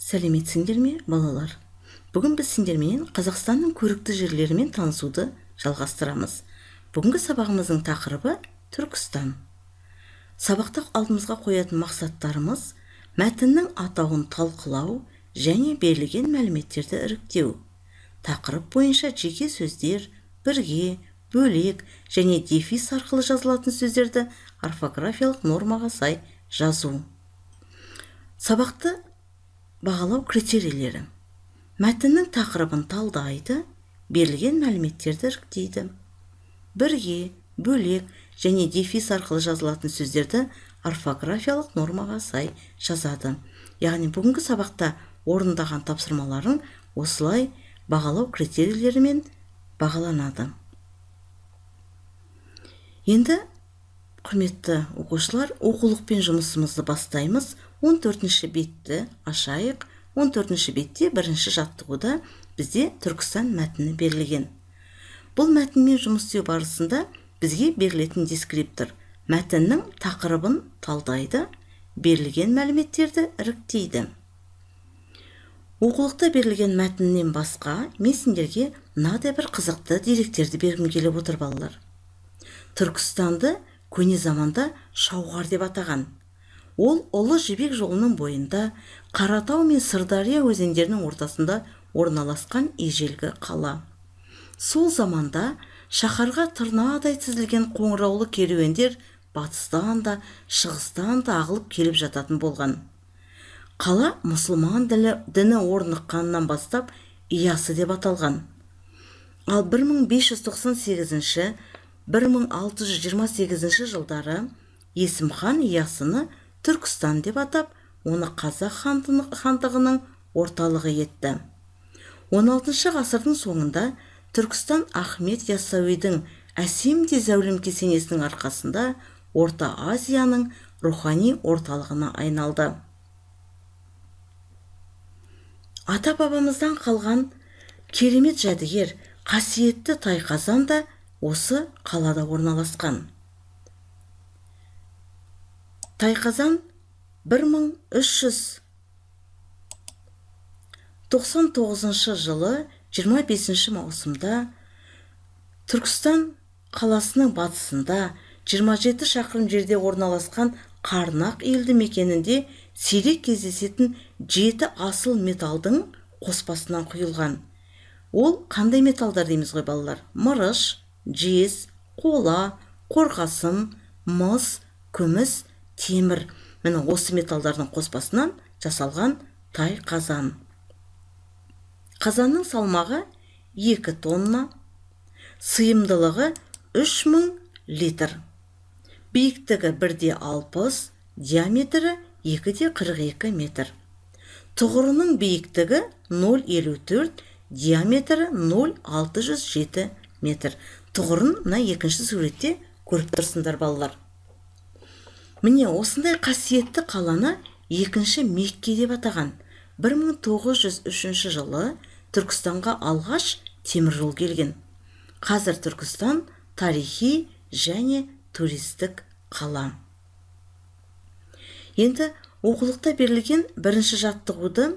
Сәлеметсіңдер ме, балалар? Бүгін біз сендерменен Қазақстанның көрікті жерлерімен танысуды жалғастырамыз. Бүгінгі сабағымыздың тақырыбы Түркістан. Сабақта алдымызға қоятын мақсаттарымыз мәтіннің атауын талқылау және берілген мәліметтерді іріктеу. Тақырып бойынша жеке сөздер, бірге, бөлек және дефис арқылы жазылатын сөздерді орфографиялық нормаға сай жазу. Сабақты бағалау критерийлері. Мәтіннің тақырыбын талдайды, берілген мәліметтерді іріктейді. Бірге, бөлек және дефис арқылы жазылатын сөздерді орфографиялық нормаға сай жазады. Яғни бүгінгі сабақта орындаған тапсырмаларың осылай бағалау критерийлерімен бағаланады. Енді, құрметті оқушылар, оқулықпен жұмысымызды бастаймыз. 14-ші бетті ашайық. 14-ші бетте бірінші жаттығуда бізде Түркістан мәтіні берілген. Бұл мәтінмен жұмыс істеу барысында бізге берілетін дескриптор мәтіннің тақырыбын талдайды, берілген мәліметтерді іріктейді. Оқулықта берілген мәтіннен басқа мен сендерге мынадай бір қызықты деректерді бергім келіп отыр, балалар. Түркістанды көне заманда Шауғар деп атаған. Ол Ұлы Жібек жолының бойында Қаратау мен Сырдария өзендерінің ортасында орналасқан ежелгі қала. Сол заманда шаһарға тырнадай тізілген қоңыраулы керуендер батыстан да, шығыстан да ағылып келіп жататын болған. Қала мұсылман діні орныққаннан бастап Иясы деп аталған. Ал 1598-ші, 1628 жылдары Есім хан Иясыны Түркістан деп атап, оны қазақ хандығының орталығы етті. 16 ғасырдың соңында Түркістан Ахмет Яссауидің әсем де зәулім кесенесінің арқасында Орта Азияның рухани орталығына айналды. Ата-бабамыздан қалған керемет жәдігер, қасиетті Тайқазан да осы қалада орналасқан. Тайқазан 1399 жылы 25 маусымда Түркістан қаласының батысында 27 шақырым жерде орналасқан Қарнақ елді мекенінде сирек кездесетін 7 асыл металдың қоспасынан құйылған. Ол қандай металдар дейміз ғой, балалар? Мырыш, жез, қола, қорғасын, мыс, күміс, темір. Міне осы металдардың қоспасынан жасалған тайқазан. Қазанның салмағы 2 тонна, сыйымдылығы 3000 литр. Биіктігі 1,60, диаметрі 2,42 метр. Тұғырының биіктігі 0,54, диаметрі 0,607 метр. Тұғырын мына екінші суретте көріп тұрсыңдар, балалар. Міне осындай қасиетті қаланы екінші Мекке деп атаған. 1903 жылы Түркістанға алғаш темір жол келген. Қазір Түркістан тарихи және туристік қала. Енді оқулықта берілген бірінші жаттығуды,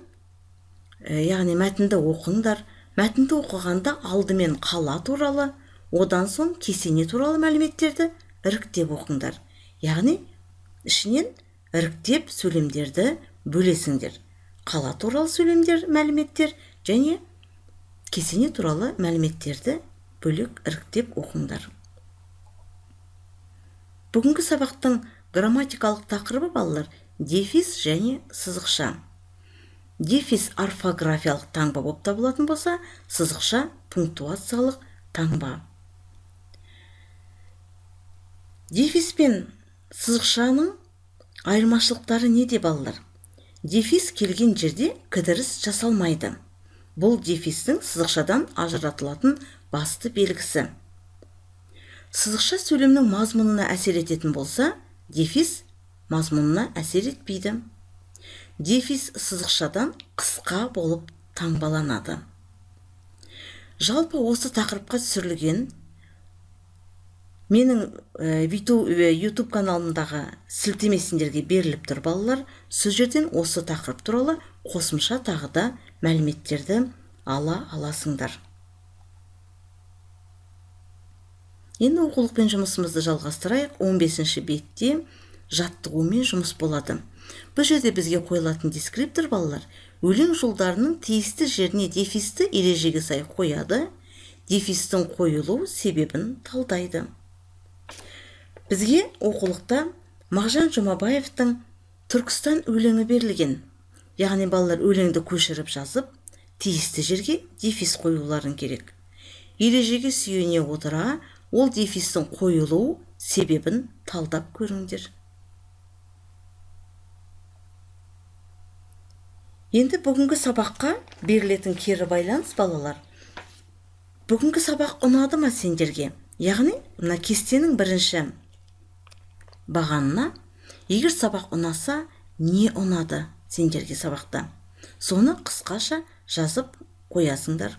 яғни мәтінді оқыңдар. Мәтінді оқығанда алдымен қала туралы, одан соң кесене туралы мәліметтерді іріктеп оқыңдар. Яғни ішінен іріктеп сөйлемдерді бөлесіңдер. Қала туралы сөйлемдер, мәліметтер және кесене туралы мәліметтерді бөлек іріктеп оқыңдар. Бүгінгі сабақтың грамматикалық тақырыбы, балалар, дефис және сызықша. Дефис орфографиялық таңба болып табылатын болса, сызықша пунктуациялық таңба. Дефис пен сызықшаның айырмашылықтары неде, балалар? Дефис келген жерде кідіріс жасалмайды. Бұл дефистің сызықшадан ажыратылатын басты белгісі. Сызықша сөйлемнің мазмұнына әсер ететін болса, дефис мазмұнына әсер етпейді. Дефис сызықшадан қысқа болып таңбаланады. Жалпы осы тақырыпқа түсірілген Менің YouTube каналымдағы сілтеме сендерге беріліп тұр, балалар. Сол жерден осы тақырып туралы қосымша тағы да мәліметтерді ала аласыңдар. Енді оқулықпен жұмысымызды жалғастырайық. 15-ші бетте жаттығумен жұмыс болады. Бұл жерде бізге қойылатын дескриптор, балалар, өлең жолдарының тиісті жеріне дефисті ережеге сай қояды, дефистің қойылу себебін талдайды. Бізге оқулықта Мағжан Жұмабаевтың Түркістан өлеңі берілген. Яғни балалар өлеңді көшіріп жазып, тиісті жерге дефис қоюларын керек. Ережеге сүйене отыра, ол дефистің қойылу себебін талдап көріңдер. Енді бүгінгі сабаққа берілетін кері байланыс, балалар. Бүгінгі сабақ ұнады ма сендерге? Яғни, мына кестенің бірінші бағанына, егер сабақ ұнаса, не ұнады сендерге сабақта? Соны қысқаша жазып қоясыңдар.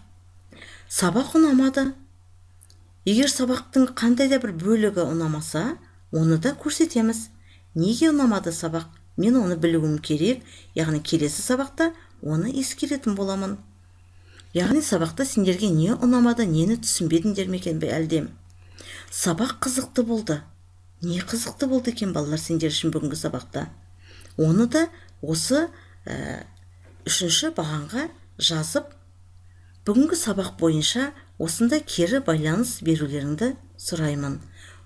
Сабақ ұнамады. Егер сабақтың қандай да бір бөлігі ұнамаса, оны да көрсетеміз. Неге ұнамады сабақ? Мен оны білуім керек, яғни келесі сабақта оны ескеретін боламын. Яғни сабақта сендерге не ұнамады, нені түсінбедіңдер ме екен әлде? Сабақ қызықты болды. Не қызықты болды екен, балалар, сендер үшін бүгінгі сабақта? Оны да осы үшінші бағанға жазып, бүгінгі сабақ бойынша осындай кері байланыс берулеріңді сұраймын.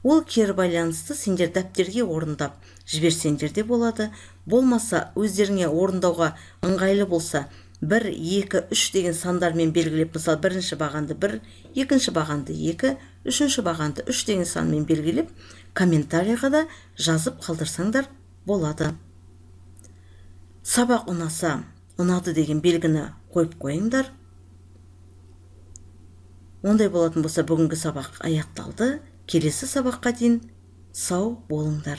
Ол кері байланысты сендер дәптерге орындап жіберсеңдер де болады. Болмаса, өздеріңе орындауға ыңғайлы болса, 1, 2, 3 деген сандармен белгілеп, мысалы, бірінші бағанды 1, екінші бағанды 2, үшінші бағанды 3 деген санмен белгілеп, комментарийға да жазып қалдырсаңдар болады. Сабақ ұнаса, ұнады деген белгіні қойып қойыңдар. Ондай болатын болса, бүгінгі сабақ аяқталды. Келесі сабаққа дейін сау болыңдар.